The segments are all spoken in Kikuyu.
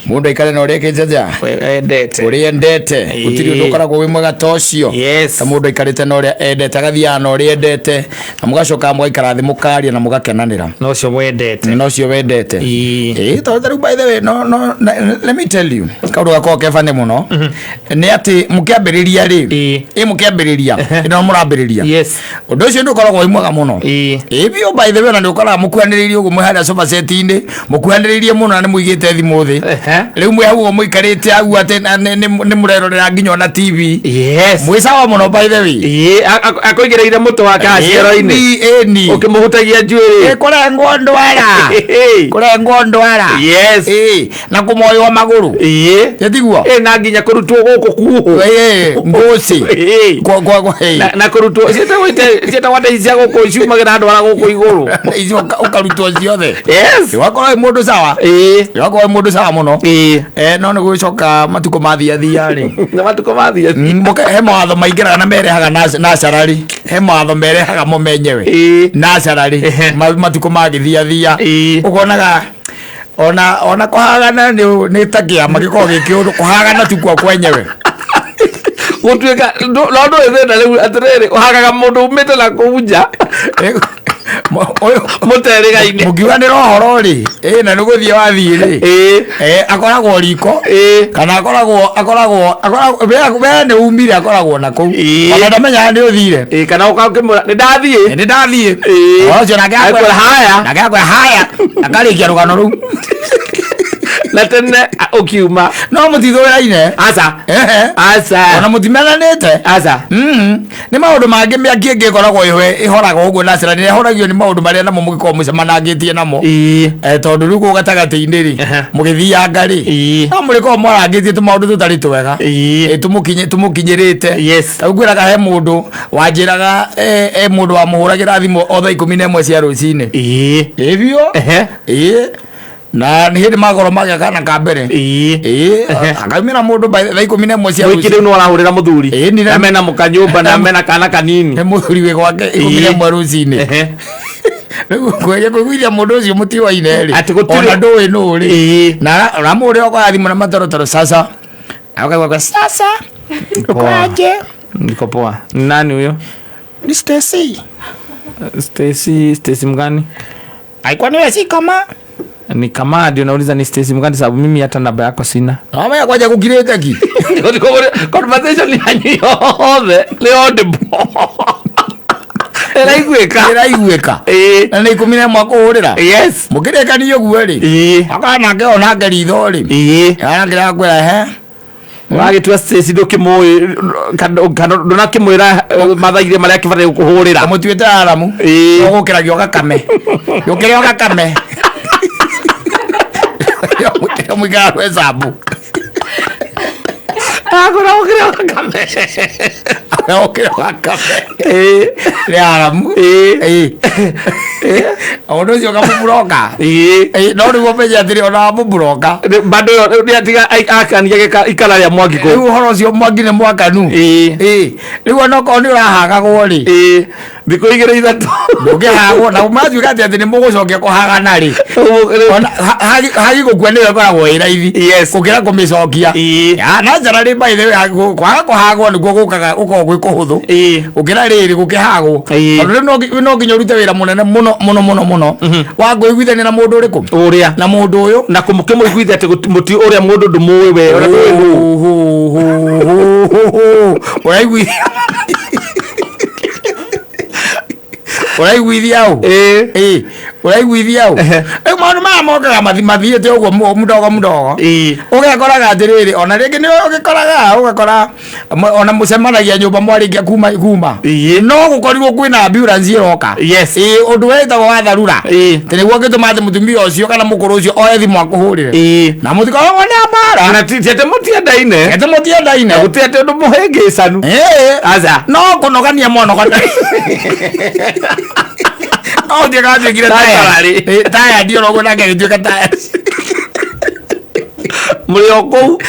Mũndũ aikare na ũrĩa ĩkĩte atĩa? Endete. Ũrĩa endete. Gũtirĩ ũndũ ũkoragwo wĩ mwega ta ũcio. Yes. Ta mũndũ aikarĩte na ũrĩa endete, agathiaga na ũrĩa endete, na mũgacoka mũgaikara thĩ mũkaria na mũgakenanĩra. Na ũcio wendete. Na ũcio wendete. Ĩĩ. Ĩĩ, tondũ ta rĩu by the way, no, no, let me tell you, kaũndũ gakoragwo ke funny mũno, nĩ atĩ mũkĩambĩrĩria rĩ, Ĩĩ. ĩ mũkĩambĩrĩria, ĩno mũrambĩrĩria. Yes. Ũndũ ũcio nĩ ũkoragwo wĩ mwega mũno. Ĩĩ. Ĩĩ biũ by the way, na nĩ ũkoraga mũkuhanĩrĩirie ũguo mwĩ harĩa sofa set-inĩ, mũkuhanĩrĩirie mũno na nĩ mũigĩte thimũ thĩ. Ehe. Rĩu mwĩ hau ũguo mũikarĩte hau atĩ na nĩ mũrerorera nginya ona TV. Yes. Mwĩ sawa mũno by the way. Ĩĩ, akũigĩrĩire mũtwe wake haciaro-inĩ. Ĩni, ĩni. Ũkĩmũhutagia njuĩrĩ. Ĩ, kũrengwo ndwara. Kũrengwo ndwara. Yes. Ĩ, na kũmoywo magũrũ. Ĩĩ. Ĩtiguo? Ĩ, na nginya kũrutwo gũkũ kuohwo. Ĩ, ngũcĩ. Ĩĩ. Kwa ĩ. Na kũrutwo ciĩtagwo ciĩtagwo atĩa ici cia gũkũ ciumagĩra ndwara gũkũ igũrũ. Icio ũkarutwo ciothe. Yes. Wakorwo wĩ mũndũ sawa. Ĩĩ. Wakorwo wĩ mũndũ sawa mũno. Ĩĩ. Eh, no nĩ gũgĩcoka matukũ mathiathia rĩ. Na matukũ mathiĩ. He mawatho maingĩraga na merehaga naturally. He mawatho merehaga mo menyewe. Ĩĩ. Naturally. Ehe. Matukũ magĩthiathia. Ĩĩ. Ũkonaga ona kũhagana nĩ ta kĩama gĩkoragwo gĩ kĩũndũ kũhagana ti kuo kwenyewe. Gũtuĩka no ndũĩ thĩna rĩu atĩrĩrĩ ũhagaga mũndũ umĩte na kũu nja. Ũyũ Mũterĩgaine. Mũkiuganĩra ũhoro rĩ, ĩ na nĩ gũthiĩ wathiĩ rĩ. Ĩĩ. Eh, akoragwo riko. Ĩĩ. Kana akoragwo we nĩ umire akoragwo na kũu. Ĩĩ. Ona ndamenyaga nĩ ũthire. Ĩĩ, kana ũkakĩmwĩra nĩ ndathiĩ. Nĩ ndathiĩ. Ĩĩ. Ũhoro ũcio nake Akwĩra haya. Nake akwĩra haya. Akarĩkia rũgano rũu. Na tene ũkiuma. No mũtithũraine. Aca. Ehe. Aca. Ona mũtimenanĩte. Aca. Nĩ maũndũ mangĩ mĩaki ĩngĩ ĩkoragwo ĩhoraga ũguo na cira nĩ ĩhoragio nĩ maũndũ marĩa namo mũgĩkorwo mũcemanangĩtie namo. Ĩĩ. Eh, tondũ rĩu kũu gatagatĩ-inĩ rĩ Ehe. mũgĩthianga rĩ Ĩĩ. no mũrĩkorwo mwarangĩtie tũmaũndũ tũtarĩ twega Ĩĩ. Eh, tũmũkinyĩrĩte Yes. ta rĩu ngwĩraga he mũndũ wanjĩraga eh, mũndũ wamũhũragĩra thimũ o thaa 11 cia rũcinĩ. Ĩĩ. Ĩ biũ. Ehe. Ĩ na nĩ hĩndĩ magorwo magĩa kana ka mbere. Ĩĩ. Ĩ akaumĩra mũndũ thaa 11 cia Mũingĩ rĩu rũcinĩ. nĩ warahũrĩra mũthuri. Ĩĩ, nĩ Na mena mũkanyũmba na mena kana kanini. Nĩ mũthuri wĩ gwake 11 rũcinĩ. Ehe. Rĩu kweria kũiguithia mũndũ ũcio mũtiwaine rĩ. Atĩ gũtirĩ- Ona ndũĩ nũ rĩ. Ĩĩ. Na ũramũhũrĩra ũkoya thimũ na matorotoro sasa. Akaigua kwa sasa. Uko aje? Niko poa. Ni nani huyo? Ni Stacy. Stacy, Stacy mgani? Alikuwa niwe si kama. Ni kama ndio nauliza ni Stacy mgani sababu mimi hata namba yako sina. Mama yakwa ja gukirĩte ki. Conversation yanyu yothe nĩ audible. Ĩraiguĩka. Ĩraiguĩka. Ĩĩ. Na nĩ 11 akũhũrĩra. Yes. Mũkĩrĩkania ũguo rĩ. Ĩĩ. Akorwo nake onake ritho rĩ. Ĩĩ. Nake akwĩra he. Wagĩtua Stacy ndũkĩmũĩ kana ndũnakĩmwĩra mathaire marĩa akĩbataire gũkũhũrĩra. Mũtuĩte aramu. Ĩĩ. Ũgũkĩragio ũgakame. Ũkĩre ũgakame. Mũikara rwecabu. Akũra ũkĩre ũgakame. Ũkĩre ũgakame. Ĩĩ. Nĩ aramu. Ĩĩ. Ĩĩ. Ũndũ ũcio ũkamũburoka. Ĩĩ. Ĩĩ, no rĩu ũmenye atĩrĩ ona wamũburoka. Bado ĩyo nĩ atiga akania ikara rĩa mwaki kũu. Rĩu ũhoro ũcio mwaki nĩ mwakanu. Ĩĩ. Ĩĩ. Rĩu onokorwo nĩ ũrahagagwo rĩ. Ĩĩ. Thikũ igĩrĩ ithatũ. Ndũngĩhagwo na matuĩka atĩ atĩ nĩ mũgũcokia kũhagana rĩ. Ona hagi gũkua nĩyo ĩkoragwo ĩ raithi. Yes. Gũkĩra kũmĩcokia. Ĩĩ. Ya, na njara rĩ by the way kwaga kũhagwo nĩguo gũkaga gũkoragwo gwĩ kũhũthũ. Ĩĩ. Gũkĩra rĩrĩ gũkĩhagwo. Ĩĩ. Tondũ rĩu no nginya ũrute wĩra mũnene mũno mũno mũno mũno wa kũiguithania na mũndũ ũrĩkũ? Ũrĩa. Na mũndũ ũyũ. Na kũmũkĩmũiguithia atĩ mũti ũrĩa mũndũ ndũmũĩ we ũrĩa ndũĩ nũ. Ũraiguithia ũraiguithia ũ? Ĩĩ. Ĩĩ, ũraiguithia ũ? Rĩu maũndũ maya mokaga mathiĩte ũguo mdogo mdogo. Ĩĩ. Ũgekoraga atĩrĩrĩ, ona rĩngĩ nĩ ũgĩkoraga ũgakora ona mũcemanagia nyũmba mwarĩkia kuma. Ĩĩ. No gũkorirwo kwĩna ambulance ĩroka. Yes. Ĩĩ, ũndũ wĩtagwo wa tharura. Ĩĩ. Atĩ nĩguo ũngĩtũma atĩ mũtumia ũcio kana mũkũrũ ũcio oe thimũ akũhũrĩre. Ĩĩ. Na mũtikoragwo na mbara. Na ti atĩ mũtiendaine. Atĩ mũtiendaine. Gũtirĩ atĩ ũndũ mũhĩngĩcanu. Ĩĩ. Aca. No kũnogania mwanogania. No ũtuĩka watuĩkire taya. Naturally. Ĩĩ, taya ndio ũguo nake agĩtuĩka taya. Mũrĩ o kũu,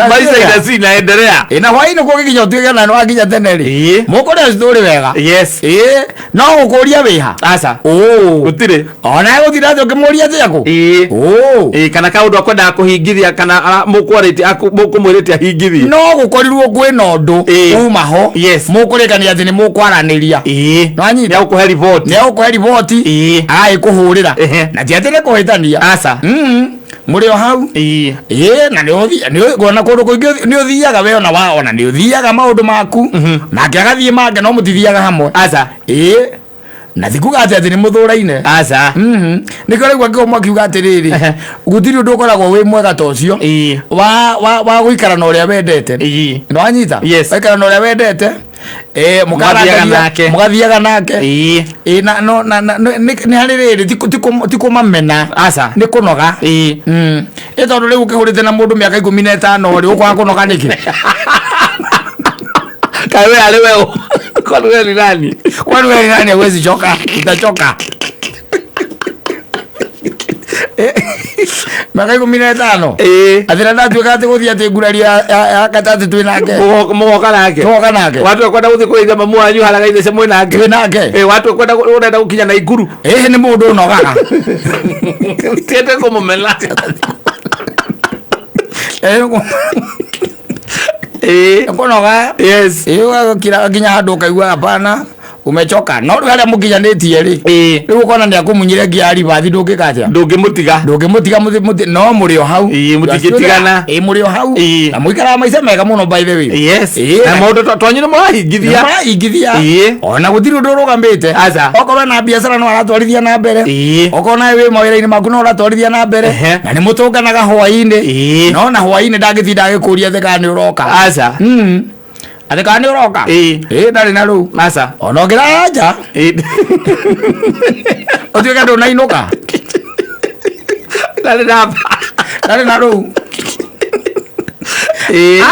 maica ina cinaendelea. Ĩ, na hwainĩ kũgĩkinya ũtuĩke na nĩwakinya tene rĩ, mũkũrĩa cithũrĩ wega. Ĩ, no gũkũria wĩha? Aca. Ũ. Gũtirĩ. Ona gũtinda atĩ ũkĩmũria atĩ akũ. Ũ. Ĩĩ, kana kaũndũ akwendaga kũhingithia kana mũkwarĩtie, mũkũmwĩrĩte ahingithie. No gũkorirwo kwĩna ũndũ uma ho. Mũkũrĩkania atĩ nĩ mũkwaranĩria. Nĩwanyita? Nĩegũkũhe riboti. Nĩegũkũhe riboti. Agagĩkũhũrĩra. Na ti atĩ nĩ kũhĩtania. Aca. Mũrĩ o hau. Ĩĩ, na nĩ ona kũndũ kũingĩ nĩ ũthiaga we ona wa ona nĩ ũthiaga maũndũ maku, nake agathiĩ make, no mũtithiaga hamwe. Aca. Ĩĩ, na ti kuga atĩ atĩ nĩ mũthũraine. Aca. Nĩkĩo rĩu angĩkorwo mwakiuga atĩrĩrĩ, gũtirĩ ũndũ ũkoragwo wĩ mwega ta ũcio wa gũikara na ũrĩa wendete. Nĩwanyita? Yes. Waikara na ũrĩa wendete, Mũgathiaga nake. Mũgathiaga nake. Ĩĩ, na no na na nĩ nĩ harĩ rĩrĩ, ti kũmamena. Aca. Nĩ kũnoga. Ĩ, tondũ rĩu ũkĩhũrĩte na mũndũ mĩaka 15 rĩ, ũkwaga kũnoga nĩkĩ? Kaĩ we arĩ we ũ? Kwani we ni nani? Kwani wewe ni nani? Huwezi choka, utachoka. Mĩaka 15. Atĩ na ndatuĩka atĩ gũthiĩ atĩ ngurari ya gatagatĩ twĩ nake. Mũgoka nake. Tũgoka nake. Watua kwenda gũthiĩ kũrĩithia mamu wanyu haragaithe cia mwĩ nake. Twĩ nake. Ĩĩ, watua kwenda ũrenda gũkinya Naikuru. Ĩhĩ, nĩ mũndũ ũnogaga. Tiende kũmũmena. Kũnoga. Ĩĩ, ũgakira nginya handũ ũkaigua hapana, umechoka. No rĩu harĩa mũkinyanĩtie rĩ, rĩu ũkona nĩ akũmunyire ngia ribathi, ndũngĩka atĩa? Ndũngĩmũtiga. Ndũngĩmũtiga, no mũrĩ o hau. Ĩĩ, mũtingĩtigana. Ĩĩ, mũrĩ o hau. Na mũikaraga maica mega mũno, by the way. Na maũndũ twanyu nĩ mũrahingithia. Mũrahingithia. Ona gũtirĩ ũndũ ũrũgamĩte. Aca. Okorwo na biacara no aratwarithia na mbere. Okorwo nawe wĩ mawĩra-inĩ maku no ũratwarithia na mbere. Na nĩ mũtũnganaga hwaĩ-inĩ. No na hwaĩ-inĩ ndangĩtinda agĩkũria atĩ kana nĩ ũroka. Aca. Atĩ kana nĩ ũroka. Ĩĩ, ndarĩ na rũu. Aca. Ona ũngĩrara nja ũtuĩke ndũnainũka. Ndarĩ na Ndarĩ na rũu.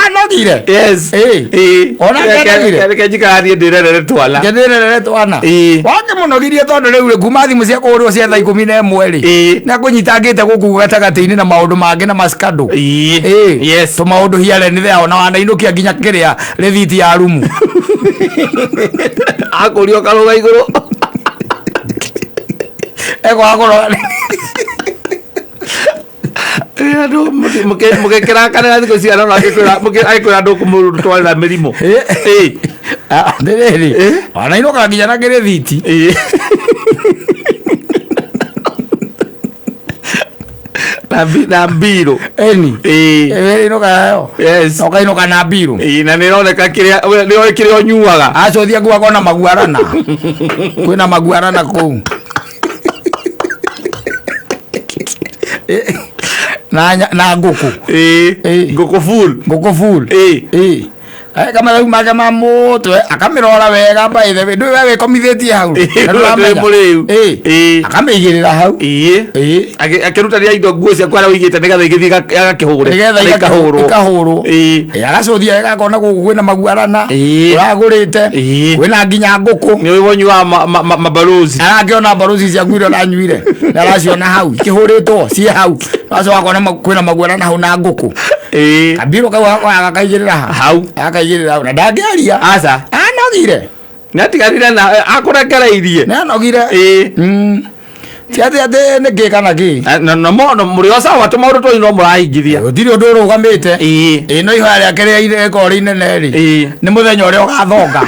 Anogire. Ĩĩ. Ona anogire. Reke njikaranie ndĩrerere twana. Ngendĩrerere twana. Wakĩmũnogirie tondũ rĩu rĩ, kuma thimũ cia kũhũrwo cia thaa 11 rĩ, nĩ akũnyitangĩte gũkũ gatagatĩ-inĩ na maũndũ mangĩ na mascandal. Ĩĩ. Tũmaũndũ here nĩ there, ona wanainũkia nginya kĩrĩa rĩthiti ya rumu. Akũria ũkarũga igũrũ. Ekwaga kũnoga. Andũ mũgĩkĩrakanĩra thikũ cigana ũna agĩkwĩra ndũkũmũtwarĩra mĩrimũ. Atĩrĩrĩ, wanainũka nginya na kĩrĩthiti. Na mbirũ. Ĩni. Ĩinũka nayo. Na ũkainũka na mbirũ. Ĩĩ, na nĩ ĩroneka kĩrĩa nĩ oĩ kĩrĩa ũnyuaga. Aca, ũthiĩ kuo akona maguarana. Kwĩna maguarana kũu. Na ngũkũ. Ngũkũ full. Ngũkũ full. Ĩĩ. Kama rĩu make ma mũtwe akamĩrora wega, by the way, ndũĩ we wĩkomithĩtie hau. Na ndũramenya. Ndĩ mũrĩu. Akamĩigĩrĩra hau. Akĩrutania indo nguo ciaku harĩa ũigĩte nĩgetha igĩthiĩ agakĩhũre. Nĩgetha Ikahũrwo. Ikahũrwo. Agacũthia wega akona gũkũ kwĩna maguarana ũragũrĩte, kwĩna nginya ngũkũ. Nĩ ũĩ wonyuaga mabarozi. Arakĩona barozi ciaku iria ũranyuire nĩ araciona hau ikĩhũrĩtwo ciĩ hau, agacoka akona kwĩna maguarana hau na ngũkũ. Kabirũ kau agakaigĩrĩra ha? Hau. Agakaigĩrĩra hau na ndangĩaria. Aca. Anogire. Nĩatiganire na akũrekereirie. Nĩ anogire. Ti atĩ atĩ nĩ kĩ kana kĩ. Na mo mũrĩ o sawa, tũmaũndũ twanyu no mũrahingithia. Gũtirĩ ũndũ ũrũgamĩte. Ĩĩ, no ihoya rĩake rĩrĩa rĩkorwo rĩ inene rĩ, nĩ mũthenya ũrĩa ũgathonga.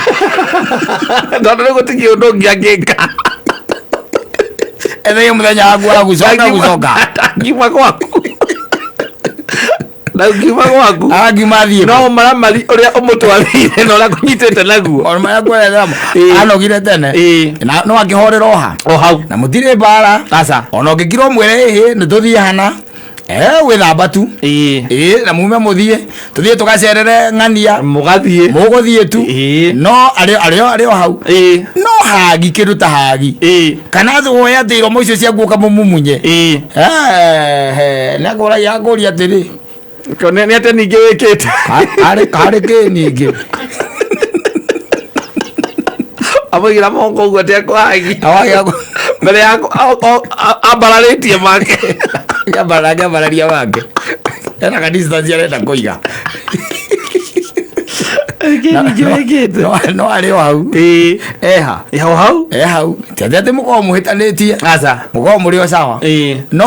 Tondũ rĩu gũtikĩ ũndũ ũngĩ angĩka. Ethĩi mũthenya waku wa gũcoka gũcoka. Ngiuma gwaku. Na ngiuma gwaku. Angiuma athiĩ. No maramari ũrĩa ũmũtwarĩire na ũrĩa kũnyitĩte naguo. Ona marĩa kwerethera anogire tene. Na no akĩhorera o ha. O hau. Na mũtirĩ mbara. Aca. Ona ũngĩkira ũmwĩre ĩhĩ nĩ tũthiĩ hana. Wĩthamba tu. Ĩĩ, na mume mũthiĩ. Tũthiĩ tũgacerere ng'ania. Mũgathiĩ. Mũgũthiĩ tu. No arĩ arĩ arĩ o hau. No hagi kĩndũ ta hagi. Kana thĩ woe atĩ iromo icio ciaku ũkamũmumunye. Nĩ akũragia akũria atĩrĩ. Nĩ atĩa ningĩ wĩkĩte? Harĩ kĩ ningĩ? Amũigĩra moko ũguo atĩ akũhagi. Mbere ya ambararĩtie make. Akĩambararia make. Ena ka distance arenda kũiga. Kĩngĩ No arĩ o hau. Ĩĩ. Eha. Hau hau. E hau. Ti atĩ atĩ mũkorwo mũhĩtanĩtie. Aca. Mũkorwo mũrĩ o sawa. Ĩĩ. No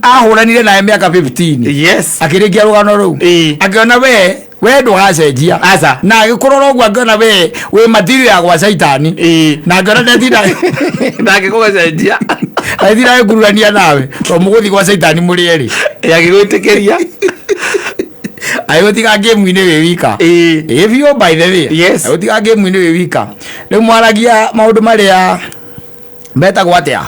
ahũranire naye mĩaka 15. Yes. Akĩrĩkia rũgano rũu. Ĩĩ. Akĩona we ndũgacenjia. Aca. Na agĩkũrora ũguo akĩona we wĩ material ya gwa caitani. Ĩĩ. Na akĩona ndetinda Nake gũgacenjia. athira agĩkururania nawe tondũ mũgũthiĩ gwa caitani mũrĩ erĩ. Agĩgwĩtĩkĩria. Agĩgũtiga ngĩmu-inĩ wĩ wika. Ĩĩ. Ĩĩ biũ by the way. Yes. Agĩgũtiga ngĩmu-inĩ wĩ wika. Rĩu mwaragia maũndũ marĩa metagwo atĩa?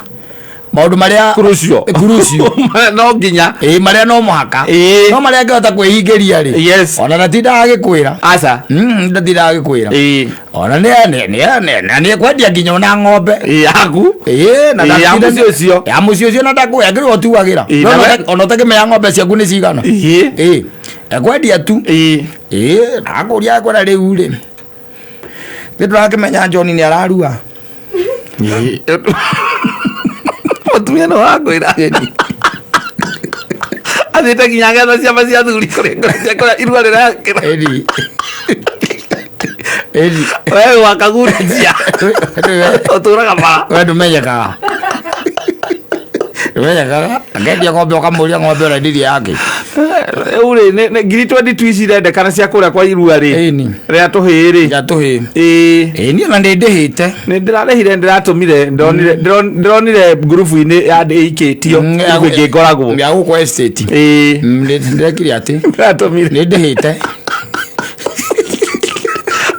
Maũndũ marĩa Crucial. Crucial. No nginya. Ĩĩ marĩa no mũhaka. Ĩĩ. No marĩa angĩhota kwĩhingĩria rĩ. Yes. Ona ndatindaga agĩkwĩra. Aca. Ndatindaga agĩkwĩra. Ĩĩ. Ona nĩ ekwendia nginya ona ng'ombe. Ĩĩ yaku. Ĩĩ na Ĩĩ, ya ndatinda- mũciĩ ũcio. Ya mũciĩ ũcio na ndakũĩ angĩrĩ ũtuagĩra. Ĩĩ, No na we- ona ũtakĩmenya ng'ombe ciaku nĩ cigana. Ĩĩ. Ĩĩ. Ekwendia tu. Ĩĩ. Ĩĩ na akũria akwĩra rĩu rĩ. Nĩ ndũrakĩmenya John nĩ ararua. Ĩĩ. Mũtumia nĩ wakwĩra. Athiĩte nginya agetha ciama cia athuri kũrĩa irua rĩrakĩra. Ĩni. Ĩni. Wewe wakagurajia. Ũtũraga bara. We ndũmenyekaga. Ndũmenyekaga. Akendia ng'ombe ũkamũria ng'ombe ũrendirie yake. Rĩu rĩ nĩ ngiri 22 ici irendekana cia kũrĩa kwa irua rĩ. Ĩni. Rĩa tũhĩĩ rĩ. Ya tũhĩĩ. Ĩĩ. Ĩni ona nĩ ndĩhĩte. Nĩ ndĩrarĩhire ndĩratũmire ndonire ndĩronire ngurubu-inĩ ya ĩikĩtio ngurubu ĩngĩ ngoragwo. Ya gũkũ estate. Ĩĩ. Ndĩrekire atĩ. Ndĩratũmire. Nĩ ndĩhĩte.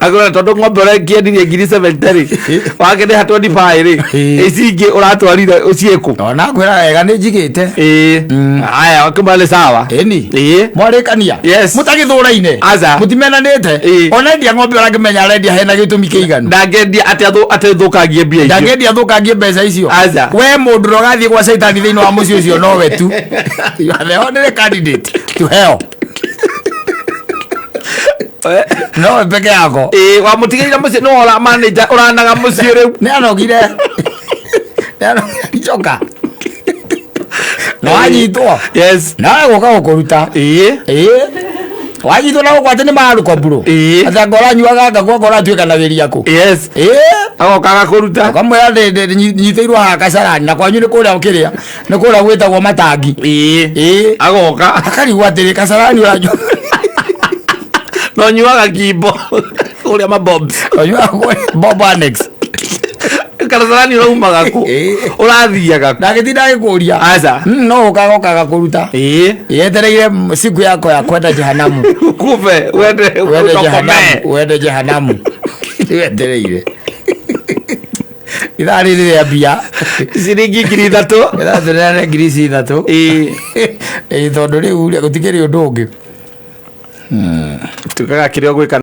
Agora tondũ ng'ombe ũrengĩendirie ngiri 70 rĩ wakĩrĩha 25 rĩ Ĩĩ. ici ingĩ ũratwarire ũciĩkũ. Ona ngwĩra wega nĩ njigĩte. Ĩĩ. Haya wakĩmba nĩ sawa. Ĩni. Ĩĩ. Mwarĩkania. Yes. Mũtagĩthũraine. Aca. Mũtimenanĩte. Ĩĩ. Ona endia ng'ombe ũrakĩmenya arendia hena gĩtũmi kĩiganu. Ndangĩendia atĩ atĩ thũkangie mbia icio. Ndangĩendia thũkangie mbeca icio. Aca. We mũndũ ũrĩa ũgathiĩ gwa caitani thĩinĩ wa mũciĩ ũcio nowe tu. You are the only candidate to hell. Nowe peke yako. Ĩĩ wamũtigĩire mũciĩ nĩwe ũra manager ũranaga mũciĩ rĩu. Nĩ anogire. Nĩ anogire njoka. Na wanyitwo. Yes. Nawe gũka gũkũruta. Ĩĩ. Ĩĩ. Wanyitwo na gũkũ atĩ nĩ mararũka mburu. Ĩĩ. Atĩ anga ũranyuaga ngakua anga ũratuĩkanagĩria kũ. Yes. Ĩĩ. Agoka agakũruta. Ũkamwĩra nyitĩirwo haha kacarani na kwanyu nĩ kũrĩa kĩrĩa nĩ kũrĩa gwĩtagwo matangi. Ĩĩ. Ĩĩ. Agoka. Akarigwo atĩrĩ kacarani ũranyua. No nyuaga kimbo. Kũrĩa mabobs. Ũnyuaga Bob Annex. Kacarani ũraumaga kũ? Ĩĩ. Ũrathiaga kũ? Ndagĩtinda agĩkũria. Aca. No ũkaga ũkaga kũruta. Ĩĩ. Yetereire siku yako ya kwenda jehanamu. Kumbe wende Wende ũtokomee. jehanamu. Wende jehanamu. Wetereire. Ithaa rĩrĩ rĩa mbia. Ciringi 3,000. Ithaa tũneane ngiri ici ithatũ. Ĩĩ. Ĩĩ tondũ rĩu rĩ gũtikĩrĩ ũndũ ũngĩ. Tukaga kĩrĩa ũgwĩka.